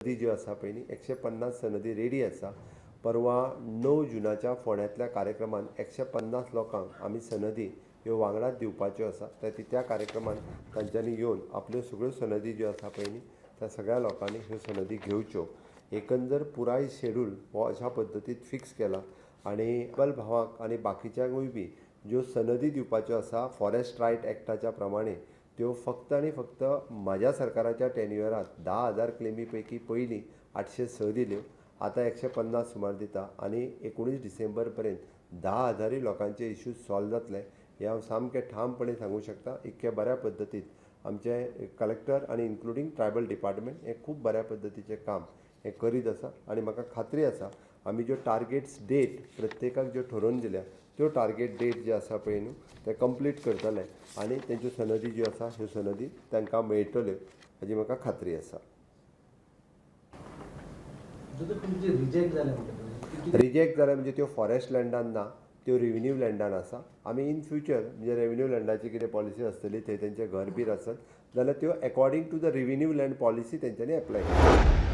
ज्यो आसा पळय न्ही, 150 सनदी रेडी आसा. परवा 9 जुनाच्या फोंड्यांतल्या कार्यक्रमांत 150 लोकांक आमी सनदी ह्यो वांगडाच दिवपाच्यो आसा. त्या कार्यक्रमांत तांच्यांनी येवन आपल्यो सगळ्यो सनदी ज्यो आसा पळय न्ही, त्या सगळ्या लोकांनी ह्यो सनदी घेवच्यो. एकंदर पुराय शेड्यूल हो अशा पद्दतीन फिक्स केला आनी ट्रायबल भावांक आनी बाकीच्यांकूय बी ज्यो सनदी दिवपाच्यो आसा फॉरेस्ट रायट एक्टाच्या प्रमाणे, त्यो फक्त आनी फक्त म्हाज्या सरकाराच्या टेन्युअरांत 10,000 क्लेमी पैकी पयलीं 806 दिल्यो, आतां 150 सुमार दिता आनी 19 डिसेंबर पर्यंत 10,000ूय लोकांचे इश्यूज सॉल्व जातले हें हांव सामकें ठामपणे सांगूंक शकता. इतक्या बऱ्या पद्दतीन आमचे कलेक्टर आनी इन्क्लुडींग ट्रायबल डिपार्टमेंट हें खूब बऱ्या पद्दतीचें काम हें करीत आसा आनी म्हाका खात्री आसा, आमी ज्यो टार्गेट्स डेट प्रत्येकाक ज्यो ठरोवन दिल्या, त्यो टार्गेट डेट जे आसा पळय न्हू, ते कंप्लीट करतले आनी तेंच्यो सनदी ज्यो आसा, ह्यो सनदी तांकां मेळटल्यो हाजी म्हाका खात्री आसा. तुमचे रिजेक्ट जाले म्हणटा? रिजेक्ट जाले म्हणजे त्यो फॉरेस्ट लँडान ना, त्यो रेव्हेन्यू लँडान आसा. आमी इन फ्युचर म्हणजे रेव्हेन्यू लँडाची कितें पॉलिसी आसतली, थंय तेंचें घर बीर आसत जाल्यार त्यो according to the revenue land policy तेंच्यांनी एप्लाय करचें.